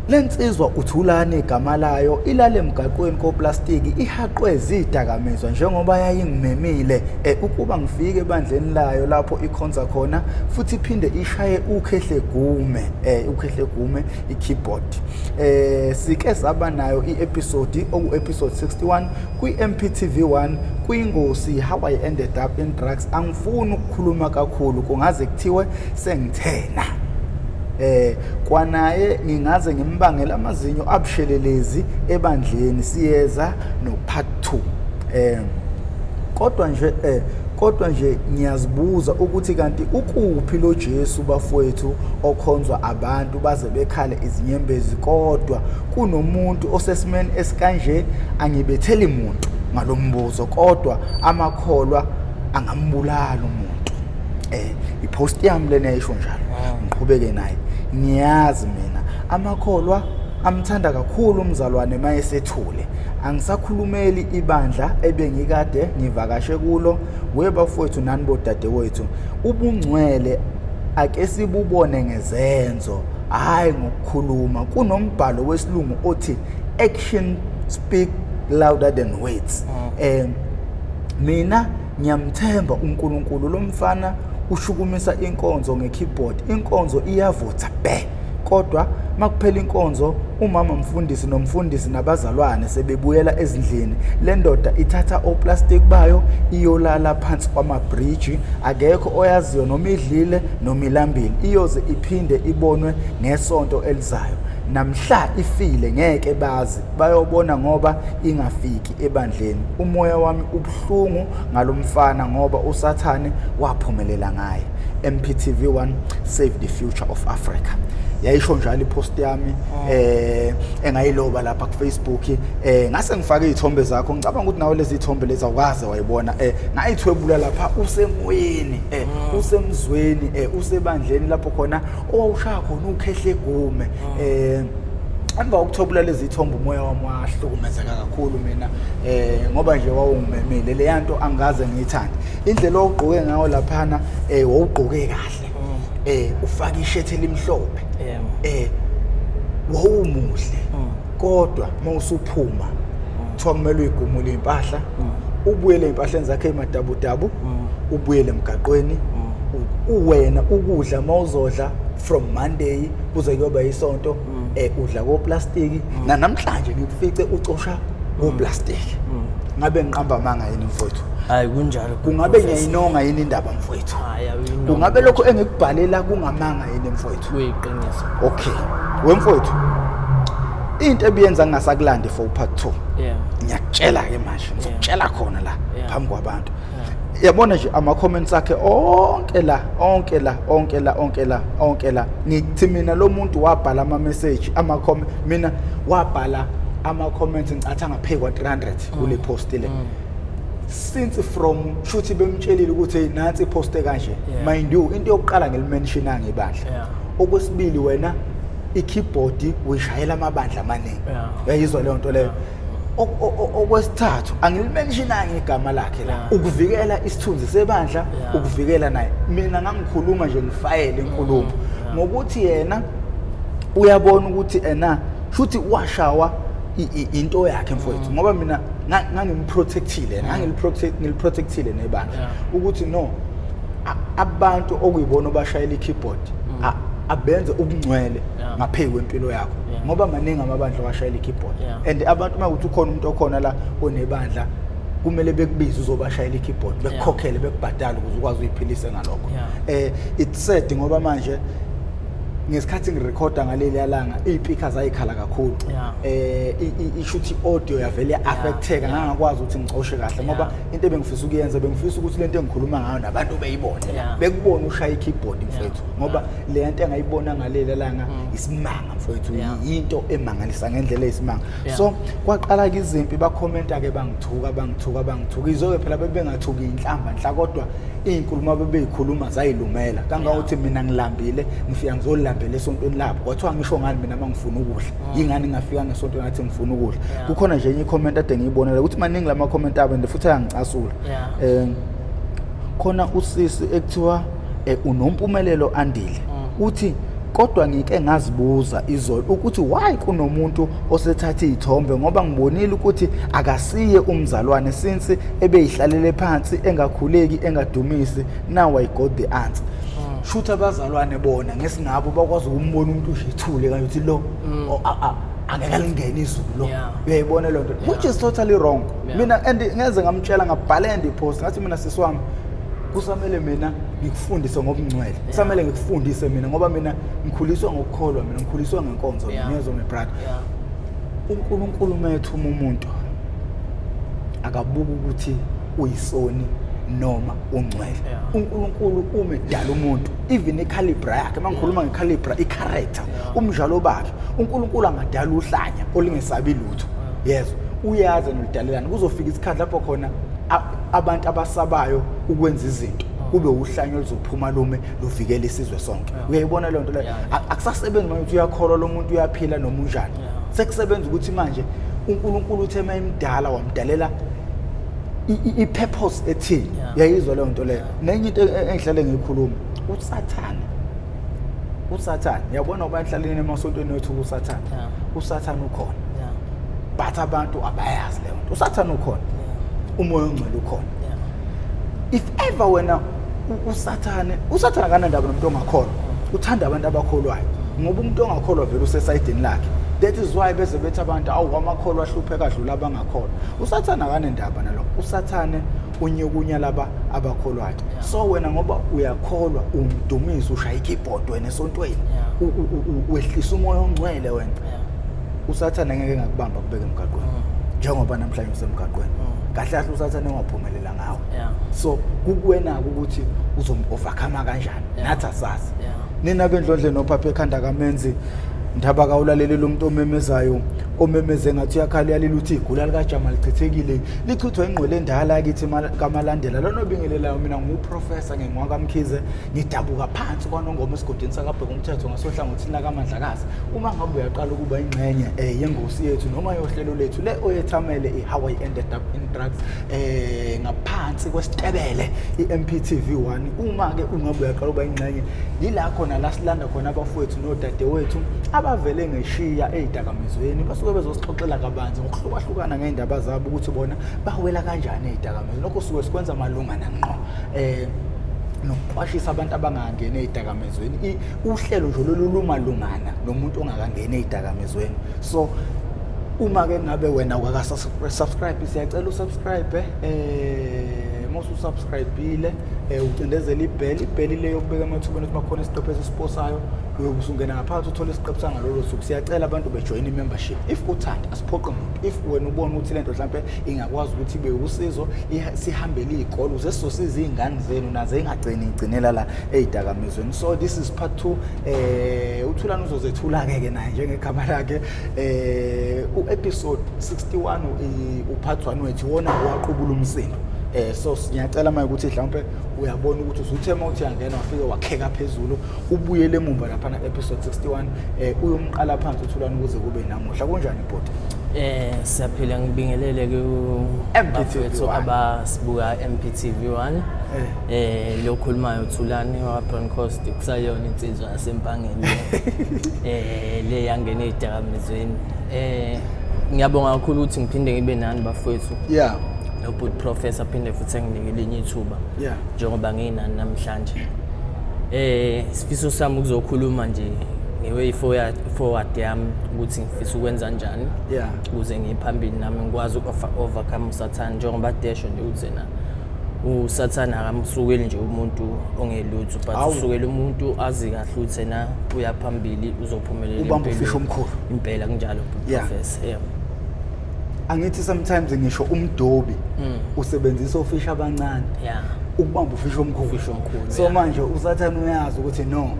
Lensizwa uThulani igama layo, ilale emgaqweni koplastiki, ihaqwe zidakamizwa njengoba yayingimemile ukuba ngifike ebandleni layo lapho ikhonza khona, futhi iphinde ishaye ukhehlegume, ukhehlegume i-keyboard. Sike saba nayo i-episode oku-episode 61 kwi-MPTV1 kwingosi How I Ended Up in Drugs. Angifuni ukukhuluma kakhulu, kungaze kuthiwe sengithena. Kwanaye ngingaze ngimbangela amazinyo abushelelezi ebandleni, siyeza no part 2. Kodwa nje ngiyazibuza ukuthi kanti ukuphi lo Jesu bafowethu okhonzwa abantu baze bekhale izinyembezi, kodwa kunomuntu osesimeni esikanje? Angibetheli muntu ngalombuzo, kodwa amakholwa angambulala umuntu. Ipost yami lena yayisho njalo. Ngiqhubeke naye, ngiyazi mina amakholwa amthanda kakhulu umzalwane mayesethule. Angisakhulumeli ibandla ebengikade ngivakashe kulo. Webafowethu nani bodadewethu, ubungcwele ake sibubone ngezenzo, hayi ngokukhuluma. Kunombhalo wesilungu othi "Action speak louder than words." Mina ngiyamthemba uNkulunkulu. Lo mfana ushukumisa inkonzo ngekeyboard, inkonzo iyavutha bhe, kodwa makuphela inkonzo, umama mfundisi nomfundisi nabazalwane sebebuyela ezindlini, le ndoda ithatha oplastic bayo iyolala phansi kwamabhriji. Akekho oyaziyo noma idlile noma ilambile. Iyoze iphinde ibonwe ngesonto elizayo. Namhla ifile ngeke bazi, bayobona ngoba ingafiki ebandleni. Umoya wami ubuhlungu ngalomfana ngoba uSathane waphumelela ngaye. MPTV1, save the future of Africa. Yayisho njalo ipost yami engayiloba lapha ku Facebook. Ngase ngifake izithombe zakho. Ngicabanga ukuthi nawe lezi zithombe lezi awukaze wayibona. Ngayithwebula lapha usemoyeni, usemzweni, usebandleni lapho khona owawushaya khona ukhehle egume. Emva kokuthwebula lezi zithombe, umoya wami wahlukumezeka kakhulu mina, ngoba nje wawungimemile. Le yanto angikaze ngiyithande, indlela owugqoke ngayo laphana. Wawugqoke kahle, ufake ishethi elimhlophe. Wawumuhle, kodwa mawusuphuma kuthiwa kumele uyigumule impahla, ubuyele ey'mpahleni zakhe ey'madabudabu, ubuyele emgaqweni. Uwena ukudla mawuzodla from Monday kuze kuyoba isonto, udla koplastiki. Namhlanje ngikufice ucosha koplastiki. Ngabe ngiqamba amanga yini, mfowethu? Hayi, kunjalo. Kungabe ngiyayinonga yini indaba, mfowethu? Hayi, awuyinongi. Kungabe lokho engikubhalela kungamanga yini, mfowethu? Kuyiqiniso. Okay, wemfowethu, into ebiyenza ngingasakulandi for part 2, ngiyakutshela ke manje, ngizokutshela khona la phambi kwabantu. Yabona nje ama comments akhe onke la, onke la, onke la, onke la, onke la, ngithi mina lo muntu wabhala ama message, ama comment, mina wabhala ama comments ngicatha ngaphezu kwa 300 kule post le, since from shuthi bemtshelile ukuthi, "Hey, nansi ipost kanje." Mind you, into yokuqala ngelimentionanga ibandla. Okwesibili, wena i-keyboard uyishayela amabandla amaningi. Uyayizwa leyo nto leyo? Okwesithathu, angilimentionanga igama lakhe la ukuvikela isithunzi sebandla, ukuvikela naye. Mina ngangikhuluma nje, ngifayele inkulumo ngokuthi yena uyabona ukuthi ena shuthi washawa into yakhe, mfowethu, ngoba mina ngangimprotectile yena, ngangiliprotect, ngiliprotectile nebandla ukuthi no, abantu okuyibona obashayela i-keyboard abenze ubungcwele ngaphezu kwempilo yakho, ngoba maningi amabandla owashayela i-keyboard and abantu, uma kuthi ukhona umuntu okhona la onebandla, kumele bekubize uzobashayela i-keyboard, bekukhokhele, bekubhadale ukuze ukwazi uyiphilise ngalokho. It's sad ngoba manje ngesikhathi ngirekhoda ngaleli langa, iy'speaker zayikhala kakhulu. Ishuthi i-audio yavele ya-affecteka, ngangakwazi ukuthi ngicoshe kahle, ngoba into ebengifisa ukuyenza, bengifisa ukuthi lento engikhuluma ngayo nabantu beyibone, bekubone ushaya i-keyboard, mfethu, ngoba le nto engayibona ngaleli langa isimanga, mfethu, yinto emangalisa ngendlela eyisimanga. So kwaqala-ke izimpi, bakhomenta-ke, bangithuka, bangithuka, bangithuka. Izoke phela bebengathuki inhlamba nhla, kodwa iy'nkulumo abebeyikhuluma zayilumela kangangokuthi mina ngilambile, ngifika ngizolambela esontweni labo. Kwathiwa ngisho ngani mina uma ngifuna ukudla, yingani ngingafika ngesontweni ngathi ngifuna ukudla? Kukhona nje enye i-comment ade ngiyibonela ukuthi maningi lama comment abo and futhi ayangicasula. Khona usisi ekuthiwa uNompumelelo Andile, uthi Kodwa ngike ngazibuza izolo ukuthi why kunomuntu osethatha izithombe, ngoba ngibonile ukuthi akasiye umzalwane since ebeyihlalele phansi engakhuleki engadumisi. Now I got the answer. Shutha abazalwane bona ngesingabo bakwazi ukumbona umuntu nje ethule kanje ukuthi lo angeke alingene izulu lo. Uyayibona lo nto, which is totally wrong. Mina and ngeze ngamtshela, ngabhala and post ngathi mina, sisi wami, kusamele mina ngikufundise ngobungcwele, kusamele ngikufundise mina ngoba mina ngikhuliswa ngokukholwa, mina ngikhuliswa ngenkonzo. Ngiyezwa, my brother? UNkulunkulu methuma umuntu akabuka ukuthi uyisoni noma ungcwele. UNkulunkulu uma edala umuntu, even icalibre yakhe, mangikhuluma ngecalibre, icharacter, umjalo bakhe, uNkulunkulu angadala uhlanya olingesabi lutho, yezwa, uyazi noludalelana. Kuzofika isikhathi lapho khona abantu abasabayo ukwenza izinto kube uhlanya oluzophuma lume luvikele isizwe sonke. Uyayibona leyo nto leyo? Akusasebenzi manje ukuthi uyakholwa lo muntu, uyaphila noma unjani. Sekusebenza ukuthi manje uNkulunkulu uthe mayimdala wamdalela i-purpose ethini. Uyayizwa leyo nto leyo? Nenye into engihlale ngiyikhuluma, uSathane, uSathane, yabona uba enhlaleni emasontweni wethu, uSathane, uSathane ukhona, but abantu abayazi leyo nto. USathane ukhona, uMoya oNgcwele ukhona. If ever wena uSathane, uSathane akanandaba nomuntu ongakholwa, uthanda abantu abakholwayo, ngoba umuntu ongakholwa vele usesayidini lakhe. That is why beze bethi abantu, awu, amakholwa ahlupheka adlula abangakholwa. USathane akanendaba nalokho. USathane unyukunya laba abakholwayo. So wena ngoba uyakholwa, umdumisa, ushaya ikeyboard wena esontweni, wehlisa uMoya oNgcwele wena, uSathane ngeke ngakubamba kubeka emgaqweni. Njengoba namhlanje usemgaqweni, kahle kahle uSathane waphumelela ngawe. So kukuwena-ke ukuthi uzom-overcome kanjani. Nathi asazi. Nina bendlondle nophapha ekhanda kamenzi ndaba kawulaleleli umuntu omemezayo, omemeze ngathi uyakhala, uyalila, uthi igula likajama lichithekile, lichithwa ingqwele endala kithi kaMalandela. Lona obingelelayo mina nguprofessor ngengiwakamkhize, ngidabuka phansi kwaNongoma esigodini sakabheka umthetho ngasohlangothini lakaMandlakazi. Uma ngabe uyaqala ukuba ingxenye yengosi yethu noma yohlelo lethu le oyethamele i-How I Ended Up in Drugs, ngaphansi kwesitebele i-MPTV 1, uma-ke ungabe uyaqala ukuba ingxenye, yila khona la silanda khona abafowethu nodadewethu abavele ngeshiya ey'dakamizweni, basuke bezosixoxela kabanzi ngokuhlukahlukana ngey'ndaba zabo, ukuthi bona bawela kanjani ey'dakamizweni. Lokho suke sikwenza malungana ngqo nokuqwashisa abantu abangangeni ey'dakamizweni. Uhlelo nje lolu lumalungana nomuntu ongakangeni ey'dakamizweni. So uma-ke ngabe wena awukaka-subscribe, siyacela usubscribe. Uma ususubscribe-ile, ucindezela ibheli, ibheli le yokubeka emathubeni ukuthi makhona isiqephu esisiposayo, uyobe usungena ngaphakathi uthole isiqephu sangalolo suku. Siyacela abantu bejoyine i-membership if uthanda, asiphoqe muntu. If wena ubona ukuthi lento mhlampe ingakwazi ukuthi ibe usizo, sihambele iy'kole ukuze sizosiza iy'ngane zenu nazo ingagcini igcinela la ey'dakamizweni. So this is part 2. UThulani uzozethula-ke ke naye njengegama lakhe. U-episode 61, upart 1 wethu wona waqubula umsindo. So ngiyacela manje ukuthi mhlawumbe uyabona ukuthi usuthe uma uthi uyangena wafike wakheka phezulu, ubuyele emumva laphana episode 61, uyomqala phansi uThulani ukuze kube namuhla. Kunjani, bhuti? Siyaphila, ngibingelele ku MPTV bafowethu 1. Abasibuka MPTV 1. Lo khulumayo uThulani wa Bronkhorst, kusayona insizwa yaseMpangeni le. Le yangena ezidakamizweni. Ngiyabonga kakhulu ukuthi ngiphinde ngibe nani bafowethu. Nobhuti Professor phinde futhi enginike elinye ithuba. Njengoba nginani namhlanje. Isifiso sami ukuzokhuluma nje nge-way forward yami, ukuthi ngifisa ukwenza kanjani ukuze ngiphambili nami ngikwazi uku-overcome uSathane, njengoba desho nje ukuthi yena uSathane akamsukeli nje umuntu ongelutho, but usukela umuntu azi kahle ukuthi yena uya phambili, uzophumelela Ubamba empilweni. ufishi omkhulu. Impela kunjalo, professor, yeah. Angithi sometimes ngisho umdobi usebenzisa ofishi abancane ukubamba ufishi omkhulu. Ufishi omkhulu, So manje uSathane uyazi ukuthi no,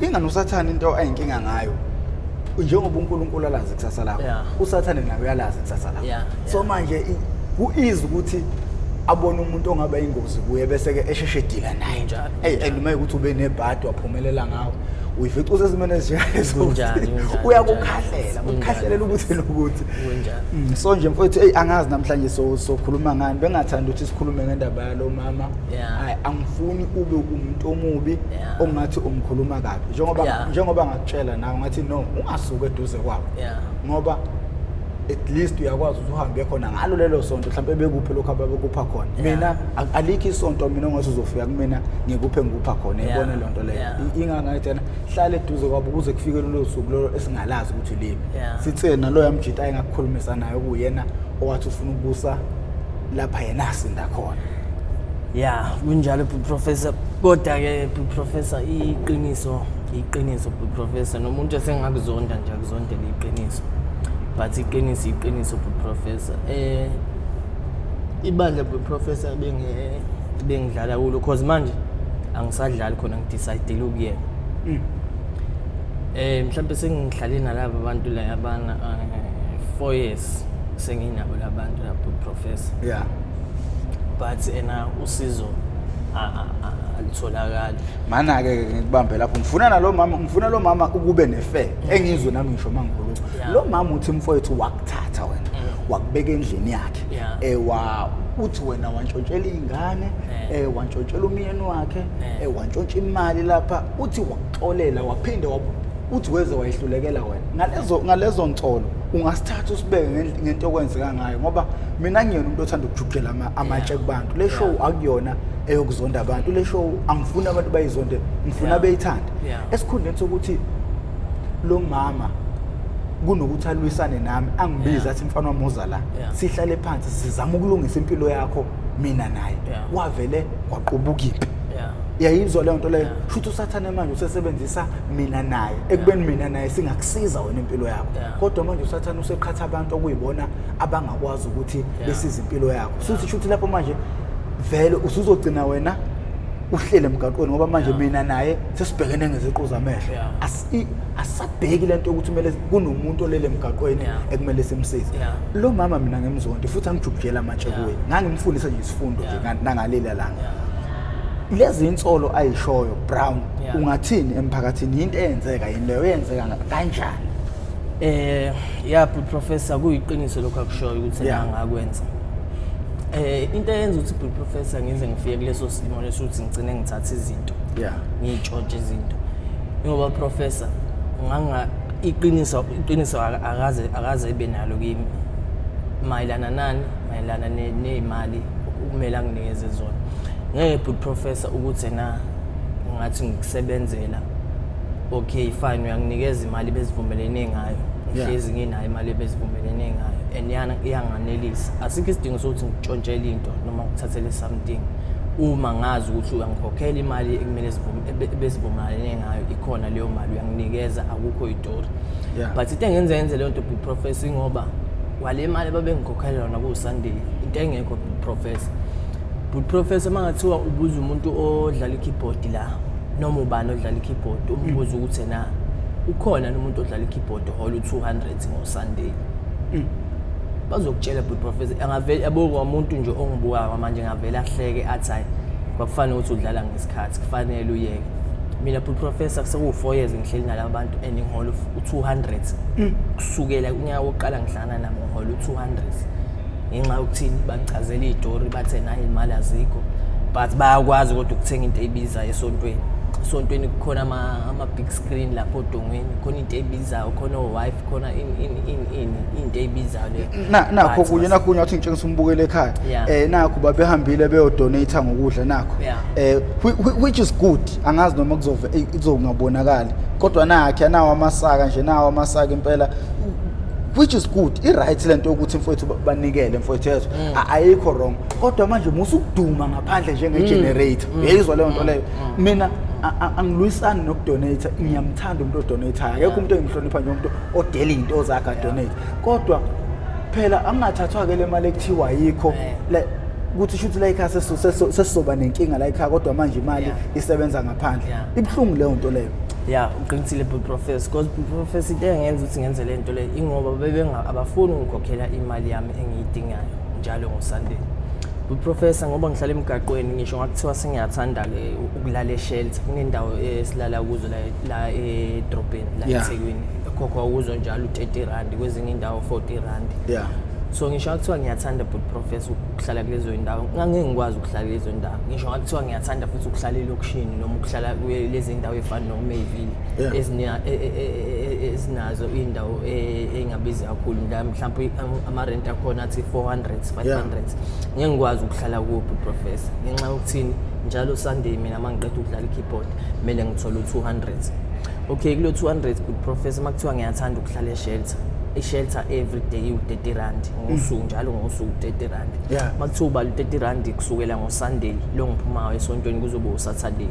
ingane uSathane into ayinkinga ngayo, njengoba uNkulunkulu alazi ikusasa lakho, uSathane naye uyalazi ikusasa lakho. So manje ku-easy ukuthi abone umuntu ongaba ingozi kuye bese-ke esheshe edila naye. Hey, and uma ukuthi ube nebhadi waphumelela ngawe, Uyifica usesimeni esinjengaleso. Kunjalo, kunjalo, Uyakukhahlela, kunjalo. ukukhahlelela ukuthi nokuthi. Kunjalo. So nje mfowethu, eyi, angazi namhlanje sokhuluma ngani. Bengathanda ukuthi sikhulume ngendaba yalo mama. Hayi, angifuni ube umuntu omubi ongathi umkhuluma kabi. Njengoba njengoba ngakutshela nawe ngathi no, ungasuki eduze kwabo. Ngoba at least uyakwazi ukuthi uhambe khona ngalo lelo sonto, mhlawumbe bekuphe lokho ababekupha khona. Mina alikho isonto mina ongathi uzofika kumina ngikuphe ngikupha khona, yabona le nto leyo. Ingangathi yena hlala eduze kwabo kuze kufike lolo suku lolo esingalazi ukuthi limi. Sithe naloya mjita engakukhulumisa naye kuyena owathi ufuna ukubusa lapha yena asinda khona. Ya, kunjalo Professor. Kodwa ke Professor, iqiniso iqiniso Professor, nomuntu esengakuzonda nje akuzondela iqiniso. But iqiniso iqiniso Professor. Ibandla Professor bengidlala kulo, cause manje angisadlali khona, ngidecide ukuyeka. Mhlawumbe sengihlale nalaba bantu la yabana 4 years senginabo labantu lapho Professor. But ena usizo alitholakali. Mana ke ngikubambe lapho, ngifuna nalo mama, ngifuna lo mama ukube nefair engizwe nami ngisho mangikhuluma. Lo mama uthi mfowethu wakuthatha wena, wakubeka endlini yakhe. Wa uthi wena wantshontshela izingane, wantshontshela umyeni wakhe, wantshontsha imali lapha, uthi wakuxolela waphinde uthi weze wayihlulekela wena. Ngalezo nsolo ungasithatha usibeke ngento okwenzeka ngayo, ngoba mina ngiyena umuntu othanda ukujukujela amatshe kubantu. Le show akuyona eyokuzonda abantu, le show angifuni abantu bayizonde, ngifuna beyithande. Esikhundleni sokuthi lo mama kunokuthi alwisane nami angibize athi mfana wami uza la, sihlale phansi sizame ukulungisa impilo yakho mina naye, wavele kwaqubuka impi. Yayizwa leyo nto leyo. Shuthi usathane manje usesebenzisa mina naye, ekubeni mina naye singakusiza wena impilo yakho. Kodwa manje usathane useqhatha abantu okuyibona abangakwazi ukuthi besize impilo yakho. Shuthi lapho manje vele usuzogcina wena uhlele emgaqweni, ngoba manje mina naye sesibhekene ngeziqu zamehlo. Asabheki lento yokuthi kumele kunomuntu olele emgaqweni ekumele simsize. Lo mama mina ngimzondi futhi angijubujela amatshe kuye. Ngangimfundisa nje isifundo nje nangalela langa. Lezi insolo ayishoyo Brown, ungathini emphakathini? Into eyenzeka yini leyo, yenzeka kanjani? Ya Professor, kuyiqiniso lokho akushoyo ukuthi ngakwenza. Into eyenza ukuthi Professor ngize ngifike kuleso simo leso ukuthi ngigcine ngithatha izinto. Ngiyitshontshe izinto. Ngoba Professor nganga iqiniso akaze ebe nalo kimi. Mayelana nani? Mayelana nezimali okumele anginikeze zona. Ngeke Professor ukuthi na ngathi ngikusebenzela, okay fine, uyanginikeza imali bezivumelene ngayo, ngihlezi nginayo imali bezivumelene ngayo and yana iyanganelisa. Asikho isidingo sokuthi ngikutshontshele into noma ngikuthathele something uma ngazi ukuthi uyangikhokhela imali ekumele besivumelane ngayo, ikhona leyo mali uyanginikeza, akukho itori. But into engenza yenze leyo nto Professor, ngoba wale mali babengikhokhela yona ku Sunday, into engekho Professor. But Professor, mangathiwa ubuza umuntu odlala i-keyboard la, noma ubani odlala i-keyboard, umbuza ukuthi na ukhona umuntu odlala i-keyboard hola u200 ngoSunday, bazokutshela but Professor angavele yabo umuntu nje ongibukayo manje ngavele ahleke athi hayi kwakufanele ukuthi udlala ngesikhathi, kufanele uyeke. Mina but Professor sekuwu 4 years ngihleli nalaba bantu and ngihola u200 kusukela unyaka wokuqala ngihlangana nabo, ngihola u200 ngenxa yokuthini bangichazela izitori bathe nayi imali azikho, but bayakwazi kodwa ukuthenga into ebizayo esontweni. Esontweni kukhona ama big screen lapho odongweni, khona into ebizayo, khona o-wife, khona in into ebizayo le. Nakho kunye nakho kunye wathi ngitshengisa umbukele ekhaya. Nakho babehambile beyodonate ngokudla nakho. Which is good, angazi noma kuzove kuzongabonakali, kodwa nakhe nawo amasaka nje, nawo amasaka impela, which is good. I-right lento yokuthi mfowethu banikele mfowethu yezwa, ayikho wrong, kodwa manje musukuduma ngaphandle njenge-generator. Uyayizwa leyo nto leyo? Mina angilwisani nokudonate, ngiyamthanda umuntu odonate, akekho umuntu engimhlonipha njengomuntu odela iy'nto zakhe adonate, kodwa phela angingathathwa-ke le mali ekuthiwa ayikho ukuthi shuthi la ekhaya sesizoba nenkinga la ekhaya, kodwa manje imali isebenza ngaphandle. Ibuhlungu leyo nto leyo. Ya, uqinisile Professor, because Professor into engenza ukuthi ngenze le nto le ingoba bebenga abafuni ukukhokhela imali yami engiyidingayo njalo ngoSunday. Professor, ngoba ngihlala emgaqweni, ngisho ngakuthiwa sengiyathanda-ke ukulala e-shelter, kunendawo esilala kuzo la edrobheni la eThekwini, ekhokhwa kuzo njalo u-30 rand, kwezinye indawo 40 rand. So ngisho ngakuthiwa ngiyathanda, but Professor, ukuhlala kulezo ndawo, ngangeke ngikwazi ukuhlala kulezo ndawo. Ngisho ngakuthiwa ngiyathanda futhi ukuhlala elokishini noma ukuhlala kulezi ndawo ey'fana no-Mayville, ezinazo iy'ndawo ey'ngabizi kakhulu, mhlawumbe amarenti akhona athi 400, 500, ngeke ngikwazi ukuhlala kuwo, Professor, ngenxa yokuthini? Njalo Sunday mina uma ngiqeda ukudlala i-keyboard kumele ngithole u-200. Okay, kulo 200, but Professor, uma kuthiwa ngiyathanda ukuhlala e-shelter, i-shelter every day iwu-30 rand ngosuku, njalo ngosuku 30 rand. Uma kuthiwa ubala u-30 rand kusukela ngo-Sunday lo ngiphumayo esontweni kuzobe uSaturday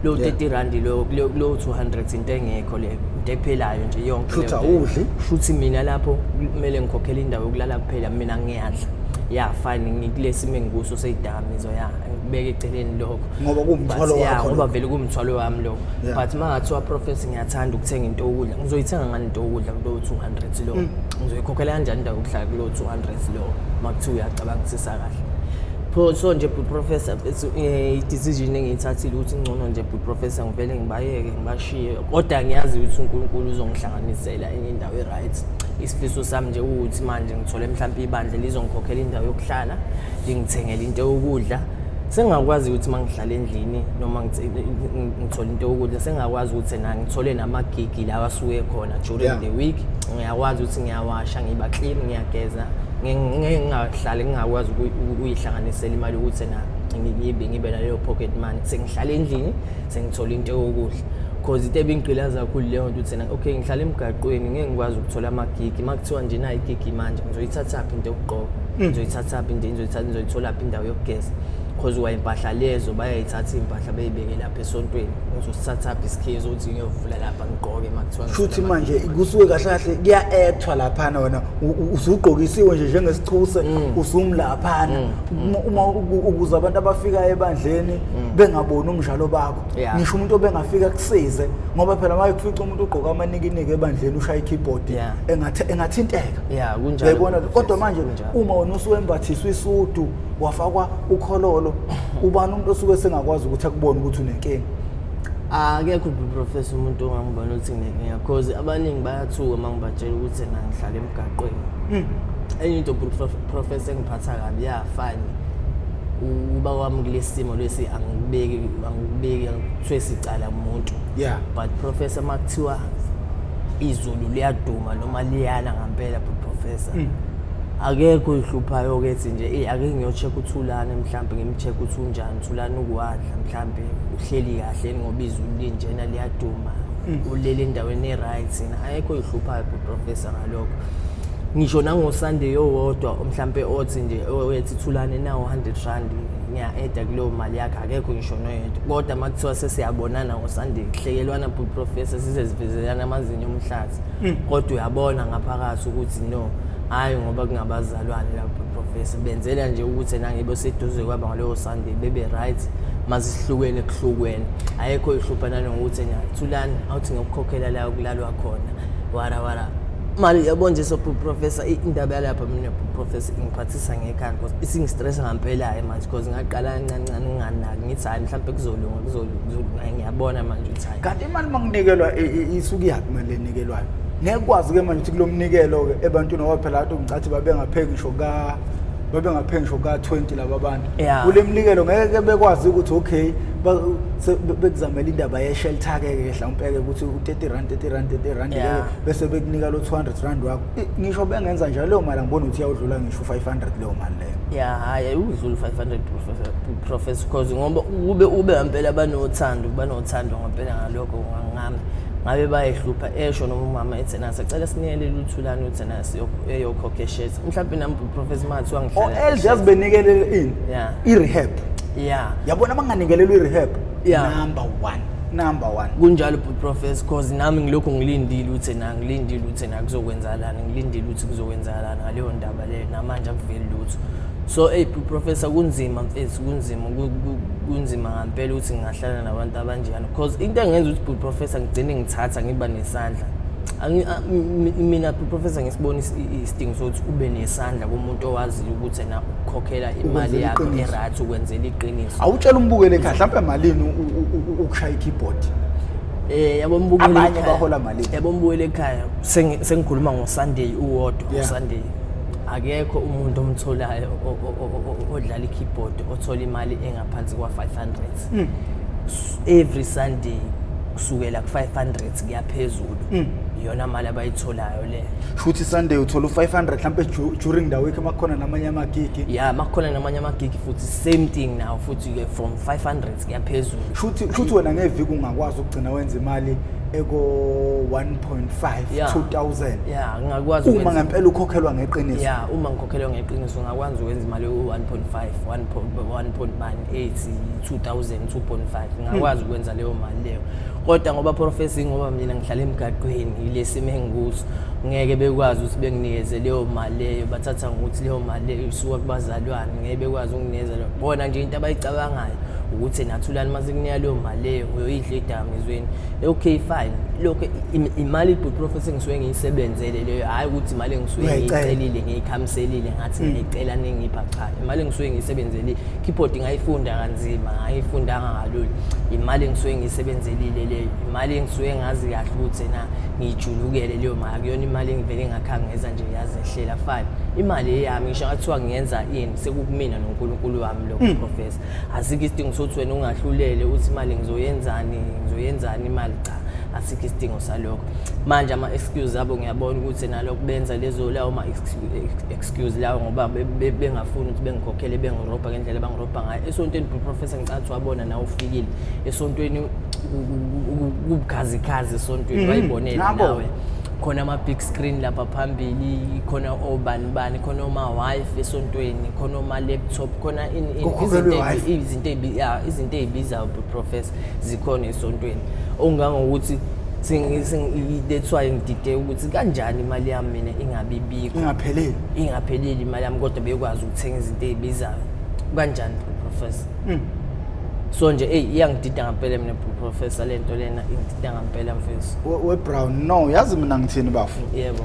lo, 30 rand lo 200, into engekho leyo, into ephelayo nje yonke. Shuthi awudli? Shuthi mina lapho kumele ngikhokhele indawo yokulala kuphela, mina ngiyadla. Ya, fine, ngikulesi simo engikuso seyidakamizwa, ya, ngibeke eceleni lokho. Ngoba kuwumthwalo wakho. Ngoba vele kuwumthwalo wami lokho. But uma ngathiwa, Professor, ngiyathanda ukuthenga into yokudla, ngizoyithenga ngani into yokudla kulowo 200 lo? Ngizoyikhokhela kanjani indawo yokuhlala kulowo 200 lo, uma kuthiwa uyacabangisisa kahle? Pho so nje, but Professor, i-decision engiyithathile ukuthi ngcono nje, but Professor, ngivele ngibayeke, ngibashiye, kodwa ngiyazi ukuthi uNkulunkulu uzongihlanganisela enye indawo e-right. Isifiso sami nje ukuthi manje ngithole mhlawumbe ibandla lizongikhokhela indawo yokuhlala, lingithengele into yokudla, sengingakwazi ukuthi uma ngihlala endlini noma ngithole into yokudla, sengingakwazi ukuthi na ngithole namagigi lawa asuke khona during the week. Ngiyakwazi ukuthi ngiyawasha, ngiba clean, ngiyageza, ngeke ngingahlali ngingakwazi ukuyihlanganisela imali yokuthi na ngibe naleyo pocket money, sengihlala endlini, sengithola into yokudla, cause into ebingigqilaza kakhulu leyo nto, ukuthi na okay, ngihlala emgaqweni, ngeke ngikwazi ukuthola amagigi. Uma kuthiwa nje nayi igigi manje, ngizoyithathaphi into yokugqoka? Ngizoyithathaphi into? Ngizoyitholaphi indawo yokugeza? Cause kwa impahla lezo bayayithatha iy'mpahla beyibeke lapha esontweni. Ngizosithathaphi isikhiye sokuthi ngiyovula lapha ngigqoke uma kuthiwa ngithola Shuthi manje amagigi? Kusuke kahle kahle kuya-actwa laphana, wena usugqokisiwe nje njengesichuse, usumlaphana uma ukuze abantu abafika ebandleni bengaboni umdlalo bakho. Ngisho umuntu obengafika kusize, ngoba phela uma kufica umuntu ugqoka amanikiniki ebandleni, ushaya i-keyboard, engathinteka. Ya, kunjalo. Uyayibona? Kodwa manje Kunjalo. uma wena usuwembathiswa isudu, wafakwa ukhololo, ubani umuntu osuke sengakwazi ukuthi akubone ukuthi unenkinga? Akekho, Professor, umuntu ongangibona ukuthi nginenkinga, cause abaningi bayathuka uma ngibatshela ukuthi na ngihlala emgaqweni. Enye into, Professor, engiphatha kabi, ya, fine, uba kwami kulesi simo lesi, angikubeki, angikuthwesi icala umuntu, but Professor, uma kuthiwa izulu liyaduma noma liyana ngampela, Professor, akekho oyihluphayo ke ethi nje, "Ey, ake ngiyo-check uThulane, mhlawumbe ngim-check ukuthi unjani uThulane, ukuwadla, mhlawumbe uhleli kahle ngoba izulu linjena liyaduma, ulele endaweni e-right." Ayekho oyihluphayo, Professor, ngalokho. Ngisho nango-Sunday owodwa mhlampe othi nje oyethi, "Thulane, nawo 100 rand, ngiya-adda kuleyo mali yakhe," akekho ngisho noyedwa. Kodwa uma kuthiwa sesiyabonana ngo-Sunday, kuhlekelwana, Professor, size sivezelana amazinyo omhlathi, kodwa uyabona ngaphakathi ukuthi no, hhayi, ngoba kungabazalwane lapho, Professor, benzela nje ukuthi nangibe seduze kwabo ngaleyo Sunday, bebe right. Masihlukene kuhlukene, ayekho ihlupha nanokuthi nya Thulani, awuthi ngiyokukhokhela la okulalwa khona, wara wara mali yabo nje. So Professor, indaba yalapha mina, Professor, ingiphathisa ngekhanda because isingistressa ngampela-ke manje, because ngaqala kancane kancane nginganaki, ngithi hhayi, mhlawumpe kuzolunga, kuzolunga. Ngiyabona manje ukuthi hhayi. Kanti imali makunikelwa isuke iyaphi imali enikelwayo? Ngeke kwazi-ke manje ukuthi kulo mnikelo-ke ebantwini, ngoba phela kade ngicathi babengapheki ngisho ka-20 laba bantu kule mnikelo, ngeke bekwazi ukuthi okay, bekuzamela indaba ye-shelter-ke ke mhlawumpe-ke ukuthi u-30 rand, 30 rand, 30 rand, bese bekunika lo 200 rand wakho. Ngisho bengenza njalo, leyo mali angiboni ukuthi iyawudlula ngisho u-500 leyo mali leyo. Ya, hhayi, udlula u-500, Professor, because ngoba ube ngempela banothando ngempela ngalokho ngami, ngabe bayihlupha esho noma umama ethi na sacela sinikelele uThulane uthi na siyokhokha e-shelter mhlawumbe. Nami, Professor, mathiwa ngihlala O-eld yazi benikelele ini? I-rehab. Yabona, banganikelelwa i-rehab, number one, number one. Kunjalo, Professor, cause nami ngilokhu ngilindile ukuthi na ngilindile ukuthi na kuzokwenzakalani, ngilindile ukuthi kuzokwenzakalani ngaleyo ndaba leyo, namanje akuveli lutho. So hey, Professor, kunzima mfethu, kunzima, kunzima ngampela ukuthi ngingahlala nabantu abanjena, cause into engenza ukuthi, Professor, ngigcine ngithatha ngiba nesandla. Mina professor ngisibona isidingo sokuthi ube nesandla kumuntu owaziyo ukuthi ena ukukhokhela imali Ukwenzela yakho iqiniso. E-right, ukwenzela iqiniso. Awutshela umbukele ekhaya, mhlawumbe malini ukushaya i-keyboard? Yabo mbukele Abanye ekhaya. bahola malini? Yabo mbukele ekhaya, sengikhuluma ngoSunday uwodwa. USunday akekho umuntu omtholayo odlala i-keyboard othola imali engaphansi kwa-500. Every Sunday kusukela ku-500 kuyaphezulu, iyona mali abayitholayo le. Shuthi Sunday uthola u-500 mhlawumbe during the week makukhona namanye amagigi? Ya, makukhona namanye amagigi futhi, same thing now futhi-ke, from 500 kuyaphezulu. Shuthi wena ngeviki ungakwazi ukugcina wenza imali eko 1.5 2000? Ya, ngingakwazi Uma ukwenza- ngempela ukhokhelwa ngeqiniso. Ya, uma ngikhokhelwa ngeqiniso ngakwazi ukwenza imali ewu-1.5, 1.8, 2000, 2.5, ngingakwazi ukwenza leyo mali leyo. Kodwa ngoba professor, ngoba mina ngihlala emgaqweni, ile simo engikuso, ngeke bekwazi ukuthi benginikeze leyo mali leyo. Bathatha ngokuthi leyo mali leyo isuka kubazalwane, ngeke bekwazi ukunginikeza leyo. Bona nje into abayicabangayo ukuthi nathulani uma sekunika leyo mali leyo uyoyidla edakamizweni. Okay, fine, lokho imali professor engisuke ngiyisebenzele leyo, hhayi ukuthi imali engisuke Uyayicela. ngiyicelile, ngiyikhamiselile ngathi ngiyayicela ningipha. Cha, imali engisuke ngiyisebenzelile. Keyboard ngayifunda kanzima, ngayifundanga kalula. Imali engisuke ngiyisebenzelile leyo, imali engisuke ngazi kahle ukuthi na ngiyijulukele leyo mali. Akuyona imali engivele ngakhangeza nje yazehlela. Fine, imali eyami, ngisho ngathiwa ngiyenza ini, sekukumina noNkulunkulu wami lokho. Professor, asikho isidingo sokuthi wena ungahlulele uthi imali ngizoyenzani, ngizoyenzani imali. Cha, asikho isidingo salokho. Manje ama-excuse abo ngiyabona ukuthi nalokhu benza lezo lawo ma-excuse lawo ngoba bengafuni ukuthi bengikhokhele, bengirobha ngendlela abangirobha ngayo esontweni. Professor, ngicabanga ukuthi wabona nawe ufikile esontweni, kubukhazikhazi esontweni, wayibonela Ngabona. nawe. Khona ama-big screen lapha phambili, khona obani bani, khona oma-wife esontweni, khona oma-laptop, khona Kukhokhelwe i-wifi. Ya, izinto ey'bizayo, professor, zikhona esontweni, okungangokuthi that's why ngidide ukuthi kanjani imali yami mina ingabi bikho. Ingapheleli. Ingapheleli imali yami, kodwa bekwazi ukuthenga izinto ey'bizayo. Kanjani, professor? So nje eyi, iyangidida ngampela mina, professor, le nto lena ingidida ngampela, mfethu. We Brown, no, yazi mina ngithini, bafu? Yebo.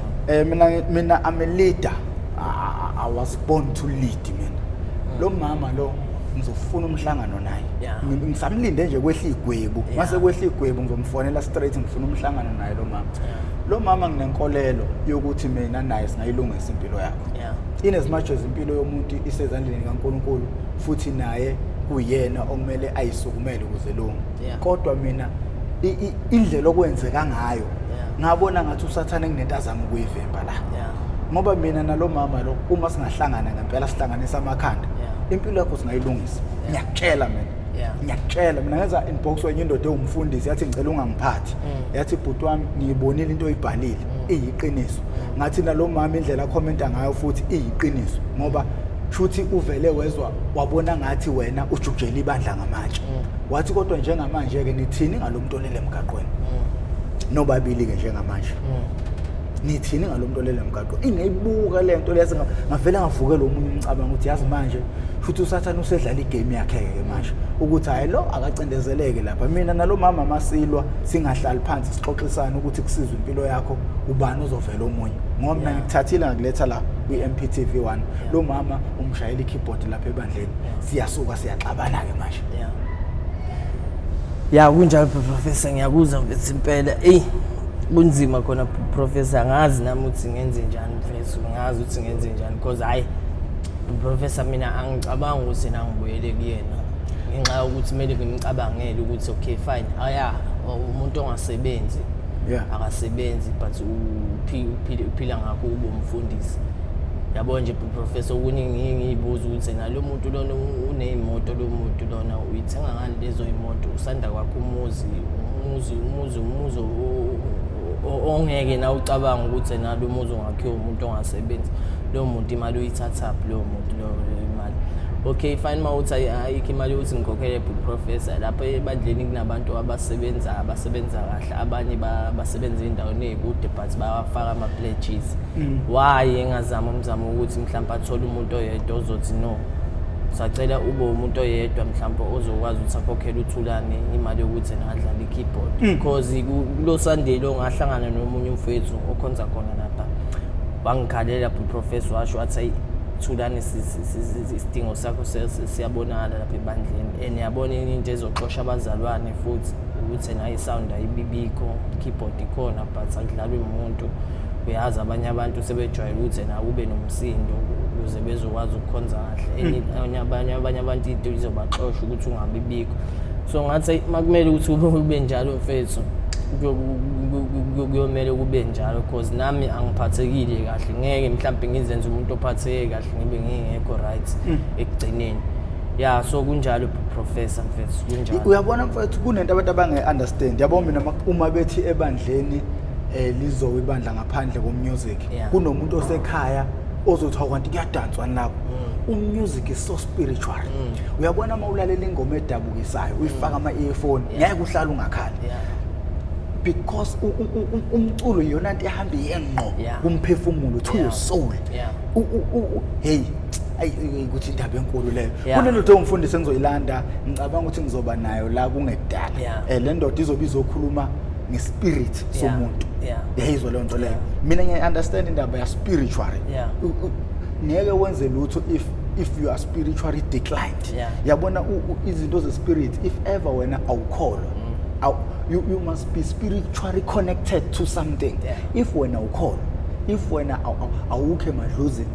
Mina I'm a leader. I was born to lead mina. Lo mama lo ngizofuna umhlangano naye. Ngisamlinde nje kwehla igwebu. Mase kwehla igwebu ngizomfonela straight, ngifuna umhlangano naye lo mama. Lo mama nginenkolelo yokuthi mina naye singayilungisa impilo yakho. In as much as impilo yomuntu isezandleni kaNkuluNkulu futhi naye kuyena okumele ayisukumele ukuze lunge. Kodwa mina indlela okwenzeka ngayo ngabona ngathi uSathane kunento azama ukuyivimba la. Ngoba mina nalo mama lo, uma singahlangana ngempela sihlanganisa amakhanda, impilo yakho singayilungisa. Ngiyakutshela mina. Ngiyakutshela mina, ngenza inbox wenye indoda ewumfundisi, yathi ngicela ungangiphathi. Yathi bhuti wami, ngiyibonile into oyibhalile, iyiqiniso. Ngathi nalo mama indlela a-commenta ngayo futhi iyiqiniso, ngoba shuthi uvele wezwa wabona ngathi wena ujujela ibandla ngamatshe. Wathi kodwa njengamanje ke nithini ngalomuntu olele emgaqweni? Nobabili ke njengamanje. Nithini ngalomuntu olele emgaqweni? Ingayibuka lento lezi, ngavele ngavukela omunye umcabango ukuthi yazi manje futhi uSathane usedlala i-game yakhe ke manje, ukuthi hayi, lo akacindezeleke lapha. Mina nalo mama masilwa, singahlali phansi sixoxisane ukuthi kusizwe impilo yakho, ubani ozovela omunye, ngoba mina ngikuthathile ngakuletha la kwi-MPTV 1, lo mama umshayela i-keyboard lapha ebandleni, siyasuka siyaxabana ke manje. Ya, kunjalo professor, ngiyakuzwa mfethu impela. Eyi, kunzima khona professor, angazi nami ukuthi ngenze njani mfethu, ngazi ukuthi ngenze njani, because hayi professor, mina angicabangi ukuthi nangibuyele kuyena ngenxa yokuthi kumele ngimcabangele ukuthi okay fine, aya umuntu ongasebenzi akasebenzi, but uphila ngakho ube umfundisi, yabo nje professor. Okunye ngiye ngiyibuza ukuthi nalo muntu lona uney'moto, lo muntu lona uyithenga ngani lezo y'moto? Usanda kwakho umuzi, umuzi ongeke na ucabanga ukuthi nalo muzi ungakhiwa umuntu ongasebenzi. Lowo muntu imali uyithathaphi lowo muntu loyo imali? Okay fine, uma uthi ayikho imali yokuthi ngikhokhele professor, lapha ebandleni kunabantu abasebenza kahle, abanye basebenza ey'ndaweni ey'kude but bawafaka ama-pledges. Why engazama umzamo ukuthi mhlawumpe athole umuntu oyedwa ozothi no, Sacela ube umuntu oyedwa mhlawumbe ozokwazi ukuthi akhokhele uThulani imali yokuthi yena adlale i-keyboard, because kulo Sunday lo ngahlangana nomunye umfowethu okhonza khona lapha, wangikhalela professor, washo wathi, "Ayi Thulani, isidingo sakho siyabonakala lapha ebandleni, and yabona into ezoxosha abazalwane futhi ukuthi nayo i-sound ayibibikho, keyboard ikhona but akudlalwi umuntu. Uyazi abanye abantu sebejwayele ukuthi na ube nomsindo ukuze bezokwazi ukukhonza kahle. Enye abanye abantu into izobaxosha ukuthi ungabi bikho." So ngathi makumele ukuthi ube njalo mfethu, kuyomele kube njalo, because nami angiphathekile kahle. Ngeke mhlawumbe ngizenze umuntu ophatheke kahle ngibe ngingekho right ekugcineni. Ya, so kunjalo professor mfethu, kunjalo. Uyabona mfethu, kunento abantu abange-understand, yabo. Mina uma bethi ebandleni lizowa ibandla ngaphandle komusic, kunomuntu osekhaya ozothi, "Hawu, kanti kuyadanswa lapho?" Umusic is so spiritual. Uyabona, uma ulalela ingoma edabukisayo, uyifaka ama-earphone, ngeke uhlale ungakhali, because umculo iyona nto ehamba iye ngqo kumphefumulo, to your soul. Hey, ayi, ukuthi indaba enkulu leyo. Kunendoda ongumfundisi engizoyilanda, ngicabanga ukuthi ngizoba nayo la kungekudala. Le ndoda izobe izokhuluma ngespirit somuntu. Yayizwa leyo nto leyo? Mina ngiyayi-understand indaba ya spiritual. Ngeke wenze lutho if you are spiritually declined. Yabona, izinto ze-spirit, if ever wena awukholwa, you must be spiritually connected to something. If wena ukholwa, if wena awukho emadlozini,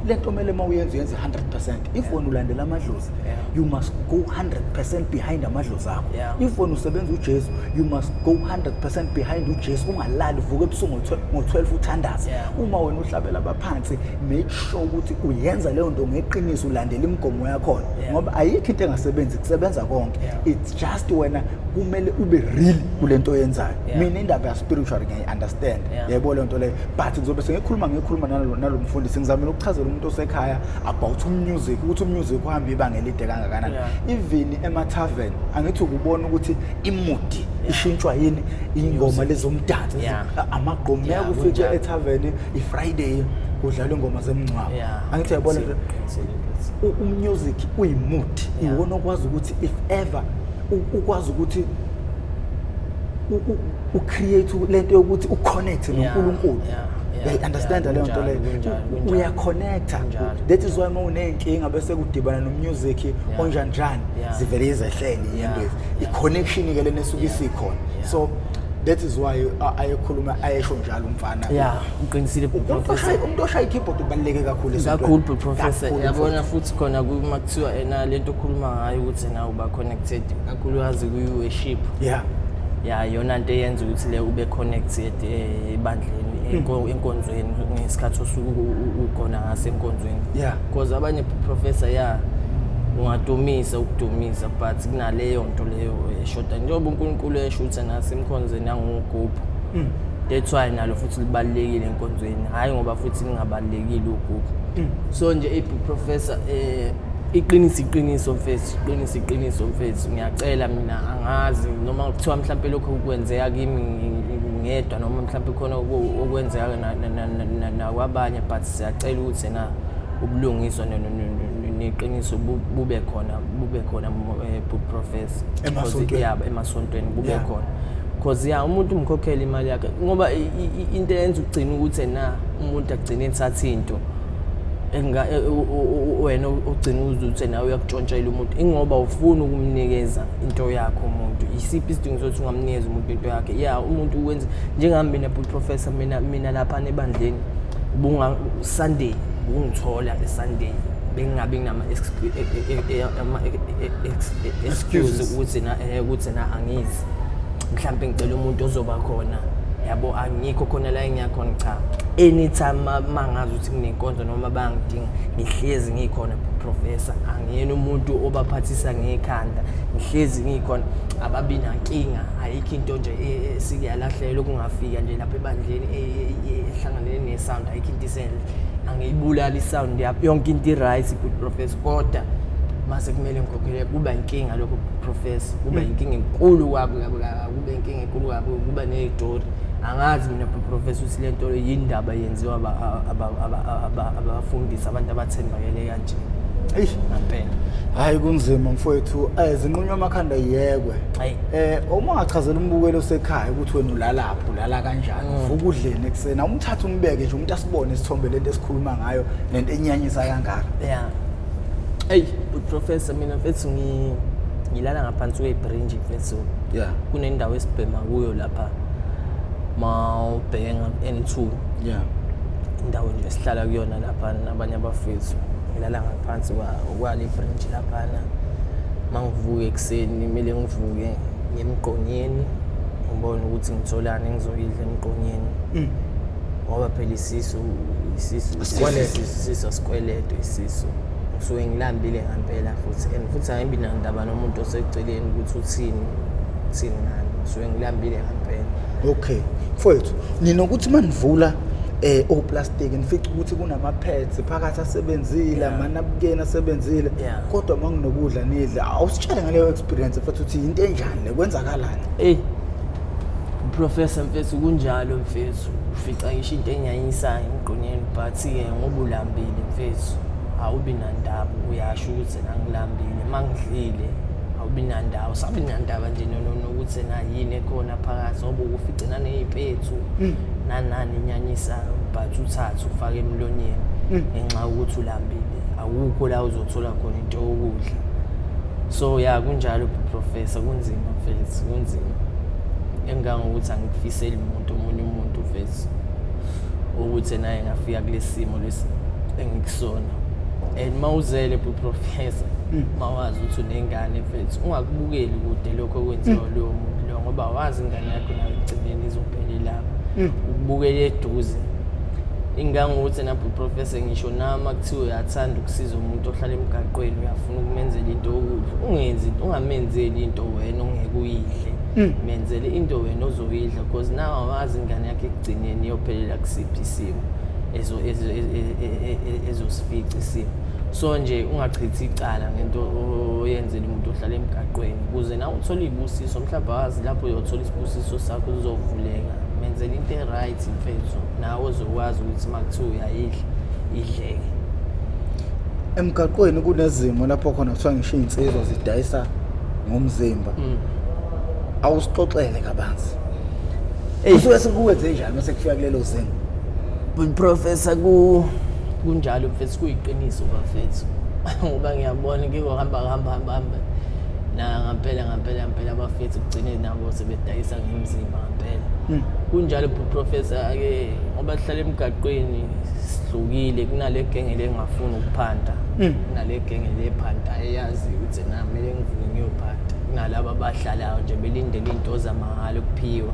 lento kumele uma uyenza uyenze 100%. If wena ulandela amadlozi, you must go 100% behind amadlozi akho. If wena usebenza uJesu, you must go 100% behind uJesu, ungalali, vuka ebusuku ngo-12 uthandaze. Uma wena uhlabela abaphansi, make sure ukuthi uyenza leyo nto ngeqiniso, ulandela imigomo yakhona, ngoba ayikho into engasebenzi, kusebenza konke. It's just wena kumele ube real kule nto oyenzayo. Mina indaba ya spiritual ngiyayi-understand. Yebo, leyo nto leyo, but ngizobe sengikhuluma nalo mfundisi. Ngizamile ukuchazela umuntu osekhaya about umusic, ukuthi umusic uhamba ibanga elide kangakanani. Even ema-tavern, angithi ukubona ukuthi imood ishintshwa yini? Ingoma lezomdanso, amagqomu. Ngeke ufike ethaveni i-Friday kudlalwa ingoma zemngcwabo. Angithi uyabona nje, umusic uyimood. Iwona okwazi ukuthi if ever ukwazi ukuthi ucreate lento yokuthi uconnect noNkulunkulu. Uyayi-understand leyo nto leyo? Kunjalo. Uyaconnecta. Kunjalo. That is why uma uney'nkinga bese kudibana nomusic onjanjani, zivele izehlele inyembezi. I-connection-ke lena esuke isikhona. So that is why ayekhuluma, ayesho njalo umfana. Yeah, uqinisile, Umuntu professor. umuntu oshaya i-keyboard ubaluleke kakhulu esontweni. Kakhulu, professor. Kakhulu, Yabona, mfowethu. futhi khona kuma kuthiwa ena lento okhuluma ngayo ukuthi na uba connected, kakhulukazi kwi-worship, ya, yona nto eyenza ukuthi le ube connected ebandleni, enkonzweni, ngesikhathi osuke ukhona ngaso enkonzweni, because abanye, professor, ya, ungadumisa ukudumisa, but kunaleyo nto leyo eshoda, njengoba uNkulunkulu esho ukuthi nasemkhonzweni angugubhu. That's why nalo futhi libalulekile enkonzweni, hhayi ngoba futhi lingabalulekile ugubhu. So nje professor, iqiniso, iqiniso mfethu, iqiniso, iqiniso mfethu. Ngiyacela mina, angazi noma kuthiwa mhlawumbe lokho kwenzeka kimi ngedwa noma mhlawumbe khona okwenzeka nakwabanye, but siyacela ukuthi na ubulungiswa neqiniso bube khona, bube khona, professor. Emasontweni. Yeah, emasontweni bube khona, because ya, umuntu umkhokhela imali yakhe, ngoba into eyenza ugcina ukuthi na umuntu agcine ethatha into wena ugcina uze nawe uyakutshontshela umuntu, ingoba ufuna ukumnikeza into yakho umuntu. Isiphi isidingo sokuthi ungamnikeza umuntu into yakhe? Ya, umuntu wenza njengami mina, professor, mina lapha ebandleni ubunga Sunday ungithola eSunday, bengingabi nginama excuse Excuses. ukuthi na angizi, mhlawumbe ngicela umuntu ozoba khona, yabo, angikho khona la engiyakhona. Cha, anytime mangazi ukuthi kunenkonzo noma bayangidinga, ngihlezi ngikhona, professor. Angiyena umuntu obaphathisa ngekhanda, ngihlezi ngikhona, ababi nankinga. Ayikho into nje esike yalahlelwa okungafika nje lapha ebandleni ehlanganene ne-sound. Ayikho into isenhle, angiyibulali i-sound yapho, yonke into i-right, good professor. Kodwa mase kumele ngikhokhele, kuba inkinga lokho, professor, kuba inkinga enkulu kabi kabi kabi, kuba inkinga enkulu kabi, kuba ney'tori. Angazi mina, professor, ukuthi le nto yindaba yenziwa abafundisi, abantu abathembakele kanje. Eish. Ngampela. Hayi, kunzima mfowethu, zinqunywa amakhanda yekwe. Hayi. Uma ungachazela umbukelo osekhaya ukuthi wena ulalaphi, ulala kanjani, uvuka udleni ekuseni, awumthathe umbeke nje umuntu asibone isithombe lento esikhuluma ngayo nento enyanyisa kangaka. Yeah. Ey, Professor, mina mfethu ngilala ngaphansi kwebridge mfethu. Kunendawo esibhema kuyo lapha mawubheka N2. Indawo nje esihlala kuyona lapha nabanye abafethu. Ngilala ngaphansi kwale bridge laphana. Mangivuka ekuseni kumele ngivuke ngemgqonyeni, ngibone ukuthi ngitholani engizoyidla emgqonyeni. Ngoba phela isisu isisu Asikwelede. Isisu asikweledo isisu. Ngisuke ngilambile ngempela futhi, and futhi angibi nandaba nomuntu oseceleni ukuthi uthini uthini ngani. Ngisuke ngilambile ngempela. Okay. Mfowethu, ninokuthi manivula oplastic nifica ukuthi kunama pads phakathi asebenzile, amanabukeni asebenzile, kodwa manginokudla nidle. Awusitshele ngaleyo experience mfethu, ukuthi into enjani le, kwenzakalani? Ey, Professor mfethu, kunjalo mfethu, ufica ngisho into enyanyisayo emgqonyeni, but-ke ngoba ulambile mfethu awubi nandaba, uyasho ukuthi nangilambile, mangidlile awubi nandaba, usabi nandaba nje nokuthi na yini ekhona phakathi, ngoba ukufice naney'mpethu nanani enyanyisayo, but uthathe ufake emlonyeni ngenxa yokuthi ulambile, akukho la uzothola khona into yokudla. So ya, kunjalo Professor, kunzima mfethu, kunzima engangokuthi angikufiseli umuntu, omunye umuntu mfethu, ukuthi naye ngafika kulesi simo lesi engikusona. And mawuzele Professor, mawazi ukuthi unengane mfethu, ungakubukeli kude lokho okwenziwa lowo muntu lo, ngoba wazi ingane yakho nayo ekugcineni izophelela ukubukela eduze. Ingangokuthi napho Professor, ngisho nama kuthiwa uyathanda ukusiza umuntu ohlala emgaqweni, uyafuna ukumenzela into yokudla, ungenzi, ungamenzeli into wena ongeke uyidle, menzele into wena ozoyidla, because nawe awazi ingane yakho ekugcineni iyophelela kusiphi isimo ezosifica isimo. So nje ungachithi icala ngento oyenzela umuntu ohlala emgaqweni, ukuze nawe uthole iy'busiso, mhlawumbe awazi lapho uyothola isibusiso sakho sizovuleka. Menzela into e-right mfethu, nawe uzokwazi ukuthi uma kuthiwa uyayidla idleke. Emgaqweni kunezimo lapho khona kuthiwa ngisho iy'nsizwa zidayisa ngomzimba. Awusixoxele kabanzi. Kusuke sekuwenze njani mase kufika kulelo zinga? Professor, kunjalo mfethu, kuyiqiniso bafethu, ngoba ngiyabona ngike hamba hamba hamba hamba na ngampela ngampela ngampela abafethu kugcine nabo sebedayisa ngemzimba ngampela. Kunjalo Professor ake, ngoba sihlala emgaqweni sihlukile kunale genge lengafuni ukuphanda, kunale genge lephanda eyazi ukuthi na kumele ngivuke ngiyophanda, kunalabo abahlalayo nje belindele into zamahhala ukuphiwa.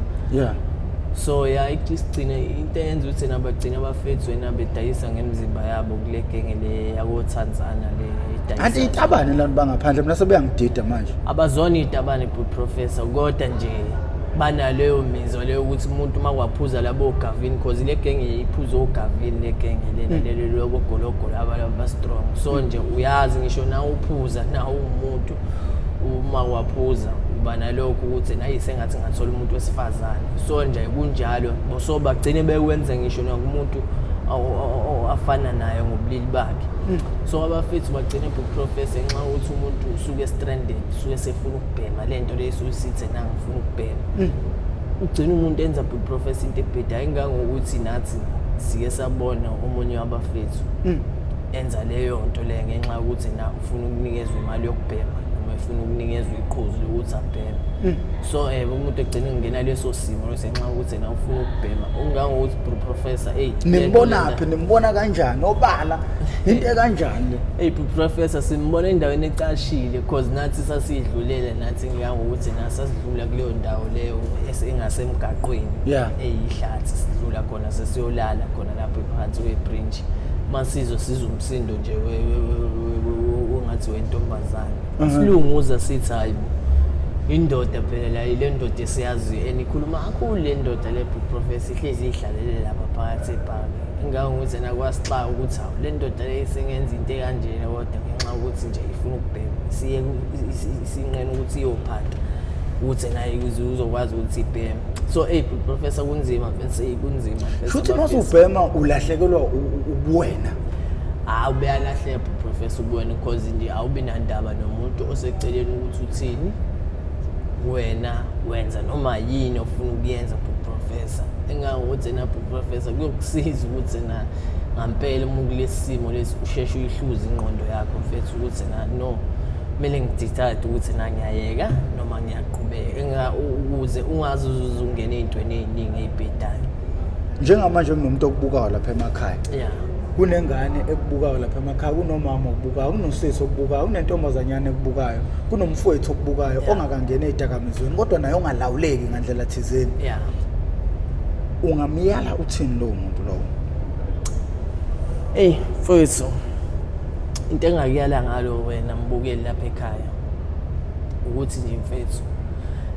So ya, isigcine into eyenza ukuthi nabagcina abafethu wena bedayisa ngemizimba yabo kule genge le yakothanzana le idayisa. Anti itabane lana bangaphandle, mina sebeyangidida manje. Abazona iy'tabane Professor, kodwa nje banaleyo mizwa leyo ukuthi umuntu uma kwaphuza labo gavini, cause le genge iphuza ogavini, le genge lena lelo lobogologolo aba-strong. So nje uyazi ngisho na uphuza na uwumuntu, uma waphuza uba nalokho ukuthi nayi sengathi ngathola umuntu wesifazane. So nje kunjalo, so bagcine bekwenza ngisho nakumuntu afana naye ngobulili bakhe. So abafethu bagcine Professor ngenxa yokuthi umuntu usuke stranded, usuke sefuna ukubhema le nto leyo, isuke sithi na ngifuna ukubhema, ugcina umuntu enza Professor into ebhedayo, engangokuthi nathi sike sabona omunye wabafethu enza leyo nto leyo ngenxa yokuthi na ufuna ukunikezwa imali yokubhema noma efuna ukunikezwa iqhuzu lokuthi abheme. So umuntu egcine ngena leso simo leso ngenxa yokuthi na ufuna ukubhema, okungangokuthi Professor, ey, Nimbonaphi? Nimbona kanjani? Obala into ekanjani le? Hey Professor, simbona endaweni ecashile, because nathi sasidlulele nathi, ngangokuthi nasasidlula kuleyo ndawo leyo engasemgaqweni eyihlathi, sidlula khona sesiyolala khona lapho phansi kwebridge, masizwe sizwe umsindo nje ongathi wentombazane, silunguza sithi hayi bo, indoda phela la, ile ndoda esiyaziyo and ikhuluma kakhulu le ndoda le Professor, ihlezi ihlalele lapha phakathi ebhaka, engangokuthi nakwasixaka ukuthi hawu, le ndoda le isengenza into ekanjena, kodwa ngenxa yokuthi nje ifuna ukubhema, siye isinqena ukuthi iyophanda ukuthi naye ukuze uzokwazi ukuthi ibheme. So ey Professor, kunzima mfethu, ey kunzima mfethu, Shuthi abafethu. Masubhema ulahlekelwa ubuwena. Hawu, beyalahleka professor kuwena, because nje awubi nandaba nomuntu oseceleni ukuthi uthini. Wena wenza noma yini ofuna ukuyenza, professor. Engangokuthi ena, professor, kuyokusiza ukuthi na ngampela uma kulesi simo lesi usheshe uyihluze ingqondo yakho, mfethu, ukuthi na no, kumele ngidecide ukuthi na ngiyayeka noma ngiyaqhubeka, ukuze ungaze uzuze ungene ey'ntweni ey'ningi ey'bhedayo. Njengamanje kunomuntu okubukayo lapha emakhaya, kunengane ekubukayo lapha emakhaya, kunomama okubukayo, kunosisi okubukayo, kunentombazanyana ekubukayo, kunomfowethu okubukayo ongakangeni ey'dakamizweni kodwa naye ongalawuleki ngandlela thizeni. Ungamyala uthini lowo muntu lowo? Eyi mfowethu, into engakuyala ngalo wena mbukeli lapha ekhaya ukuthi nje mfethu,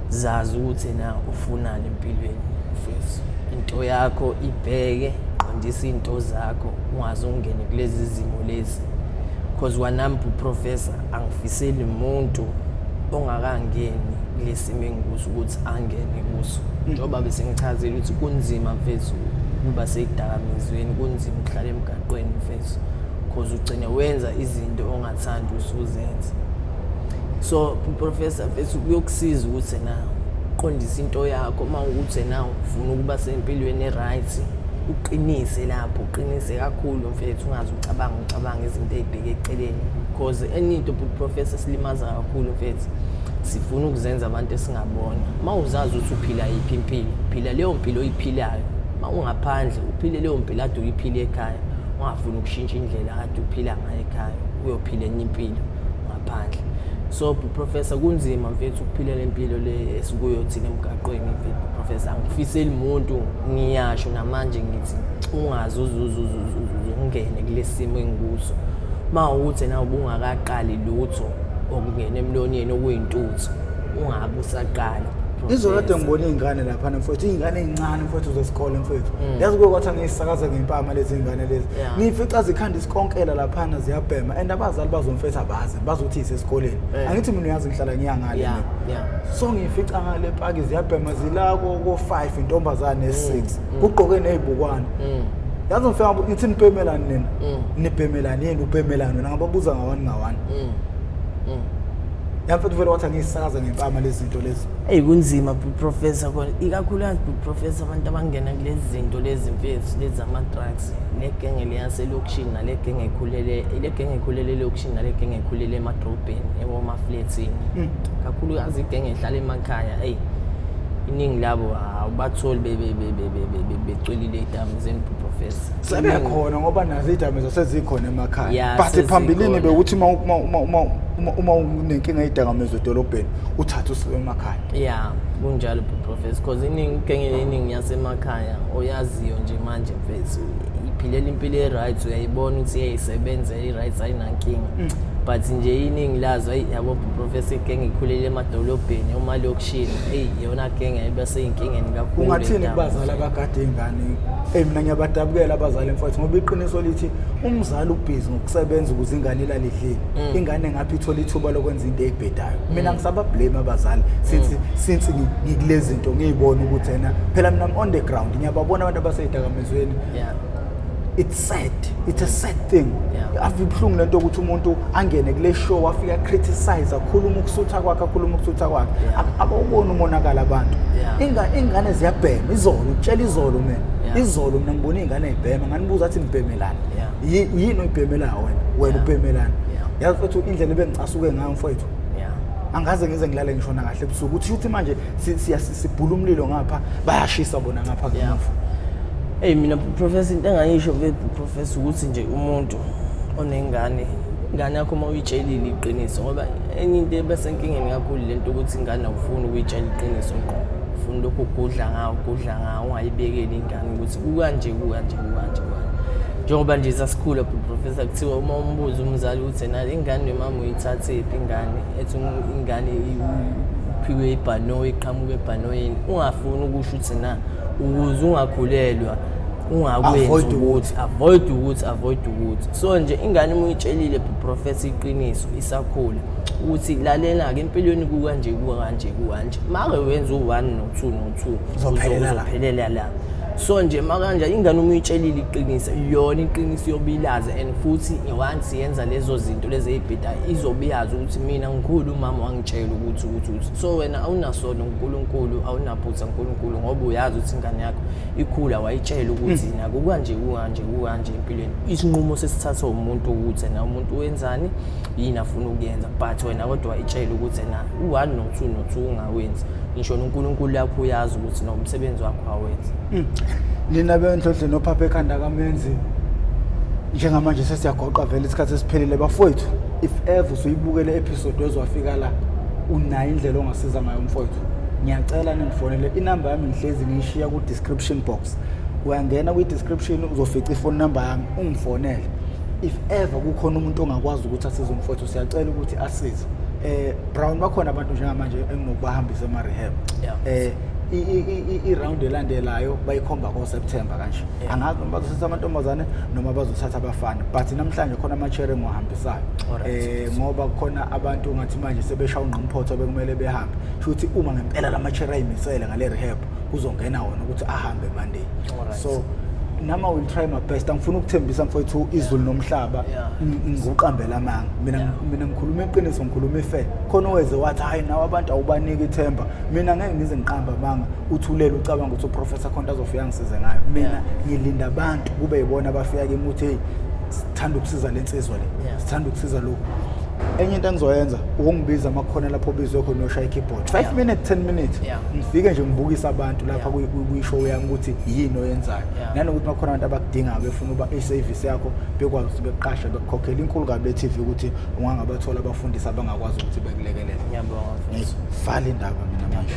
zazi ukuthi na ufunani empilweni, mfethu. Into yakho ibheke, qondisa iy'nto zakho, ungaze ungene kulezi zimo lezi, cause kwanami professor angifiseli muntu ongakangeni kulesimo engikuso ukuthi angene kuso, njengoba bese ngichazile ukuthi kunzima mfethu kuba sey'dakamizweni, kunzima ukuhlala emgaqweni mfethu, cause ugcine wenza izinto ongathandi usuzenza. So professor mfethu, kuyokusiza ukuthi na uqondise into yakho. Uma ukuthi na ufuna ukuba sempilweni e-right, uqinise lapho, uqinise kakhulu mfethu, ungaze ucabanga ucabanga izinto ey'bheke eceleni, because enye into, professor, silimaza kakhulu mfethu, sifuna ukuzenza abantu esingabona. Uma uzazi ukuthi uphila yiphi impilo, phila leyo mpilo oyiphilayo. Uma ungaphandle, uphile leyo mpilo ade uyiphile ekhaya. Ungafuni ukushintsha indlela kade uphila ngayo ekhaya uyophila enye impilo ngaphandle. So professor, kunzima mfethu ukuphila le mpilo le esikuyo thina emgaqweni mfethu. Professor, angifiseli muntu, ngiyasho namanje ngithi ungaze uzuze ungene kulesi simo engikuso. Uma ukuthi na ubungakaqali lutho okungena emlonyeni okuyintuthu, ungabe usaqala. Izolo kade ngibona iy'ngane laphana mfowethu, iy'ngane ey'ncane mfowethu zesikole mfowethu. Yazi kuke kwathi angiyisakaza ngempama lezi iy'ngane lezi. Ngiyifica zikhanda isikonkela laphana ziyabhema, and abazali bazo mfethu abazi, bazothi isesikoleni. Angithi mina uyazi ngihlala ngiya ngale mina. So ngiyifica ngale paki ziyabhema, zila ko-5 intombazane ne-6, kugqoke ney'bukwana. Yazi ngifika ngithi nibhemelani nina? Nibhemelani yini, ubhemelani wena? Ngababuza ngawani ngawani. Yamfethu vele wathi angiyisakaza ngempama lezi zinto lezi. Eyi kunzima professor khona, ikakhulukazi professor abantu abangena kulezi zinto lezi mfethu, lezi zama-drugs, le genge leyaselokishini nale genge ekhulele, le genge ekhulele elokishini nale genge ekhulele emadrobheni emomaflethini, kakhulukazi igenge ehlala emakhaya. Eyi iningi labo awubatholi becwilile ey'dakamizweni, professor. Sebekhona ngoba nazo iy'dakamizwa sezikhona emakhaya, but phambilini bewuthi uma unenkinga yey'dakamizwa edolobheni uthathe usuke emakhaya. Ya, kunjalo professor, because iningi igenge iningi yasemakhaya oyaziyo nje manje mfethu iphilela impilo e-right, uyayibona ukuthi iyayisebenza i-right, ayinankinga, but nje iningi lazo, ayi yabo professor, igenge ikhulele emadolobheni emalokishini, eyi yona genge ayiba seyinkingeni kakhulu. Ungathini kubazali abagade iy'ngane? Eyi mina ngiyabadabukela abazali mfowethu, ngoba iqiniso lithi umzali ubhizi ngokusebenza ukuze ingane ilale idlile, ingane ngapha ithola ithuba lokwenza into ey'bhedayo. Mina ngisabablame abazali since ngikulezi zinto, ngiyibona ukuthi ena phela mina I'm on the ground, ngiyababona abantu abasey'dakamizweni. It's sad, it's a sad thing. Ave ibuhlungu lento ukuthi umuntu angene kule show afike acriticize, akhuluma ukusutha kwakhe, akhuluma ukusutha kwakhe. Abawuboni umonakalo abantu. Ingane ziyabhema izolo, ukutshela izolo mina. Izolo mina ngibona iy'ngane ey'bhema, nganibuza athi nibhemelani? Yini oyibhemelayo wena? Wena ubhemelani? Yazi mfethu indlela ebengicasuke ngayo mfowethu. Angaze ngize ngilale ngishona kahle ebusuku. Uthi uthi manje sibhula umlilo ngapha, bayashisa bona ngapha ngemuva. Hey mina professor, into engayisho professor ukuthi nje umuntu onengane, ingane yakho uma uyitshelile iqiniso, ngoba enye into ebasenkingeni kakhulu lento ukuthi ingane awufuni ukuyitshela iqiniso ngqo, ufuna lokhu ugudla ngawo, ugudla ngawo, ungayibekeli ingane ukuthi kukanje kukanje kukanje kukanje. Njengoba nje sasikhula professor, kuthiwa uma umbuza umzali ukuthi na ingane nomama uyithathephi ingane, ethi ingane uphiwe ibhanoyi, iqhamuka ebhanoyini, ungafuni ukusho ukuthi na ukuze ungakhulelwa ungakwenzi ukuthi avoid ukuthi avoid ukuthi. So nje ingane uma uyitshelile professor iqiniso isakhula ukuthi lalela-ke empilweni kukanje kukanje kukanje, make wenza u-1 no-2 no-2 uzophelela la. So nje makanje ingane uma uyitshelile iqiniso, yona iqiniso iyobilazi, and futhi once yenza lezo zinto lezi ey'bhedayo izobe iyazi ukuthi mina ngikhulu umama wangitshela ukuthi ukuthi ukuthi. So wena awunasono uNkulunkulu, awunaphutha uNkulunkulu, ngoba uyazi ukuthi ingane yakho ikhula wayitshela ukuthi naku kanje kukanje kukanje empilweni. Isinqumo sesithathwa umuntu ukuthi na umuntu wenzani, yini afuna ukuyenza, but wena kodwa wayitshela ukuthi na u-1 no-2 no-2 ungawenzi. Ngisho noNkulunkulu lapho uyazi ukuthi nomsebenzi wakho awenzi. Nina benhlohle nophapha ekhanda kamenzi, njengamanje sesiyagoqa vele, isikhathi esiphelile bafowethu. If ever usuyibukele episode wezwafika la, unayo indlela ongasiza ngayo mfowethu, ngiyacela ningifonele. Inamba yami ngihlezi ngiyishiya ku-description box. Uyangena kwi-description uzofica ifoni number yami, ungifonele. If ever kukhona umuntu ongakwazi ukuthi asize umfowethu, siyacela ukuthi asize. Brown, bakhona abantu njengamanje enginokubahambisa ema-rehab. I-round elandelayo bayikhomba ko-September kanje. Angazi noma bazothatha amantombazane noma bazothatha abafana, but namhlanje khona ama-cherry engiwahambisayo. Ngoba khona abantu ngathi manje sebeshaya ungqimphotho bekumele behambe. Shuthi uma ngempela lama-cherry ayimisele ngale rehab, kuzongena wona ukuthi ahambe Monday. So nama will try my best. Angifuni ukuthembisa mfowethu izulu nomhlaba, ngikuqambela amanga. Mina mina ngikhuluma iqiniso, ngikhuluma ifair. Khona oweze wathi hayi nawe abantu awubaniki ithemba. Mina ngeke ngize ngiqambe amanga, uthulele ucabanga ukuthi uProfessor Khonto azofika ngisize ngayo. Mina ngilinda abantu kube yibona abafika kimi ukuthi hey, sithanda ukusiza lensizwa le, sithanda ukusiza lokhu. Enye into engizoyenza ukungibiza amakhona lapho obizwe khona uyoshaya i-keyboard 5 minutes, 10 minutes, ngifike nje ngibukise abantu lapha kwi-show yami ukuthi yini oyenzayo, nanokuthi makhona abantu abakudingayo befuna uba i-service yakho, bekwazi ukuthi bekuqashe, bekukhokhele. Inkulu kabi le-TV ukuthi ungangabathola abafundisi abangakwazi ukuthi bekulekelele. Ngiyabonga mfethu. Vala indaba mina manje.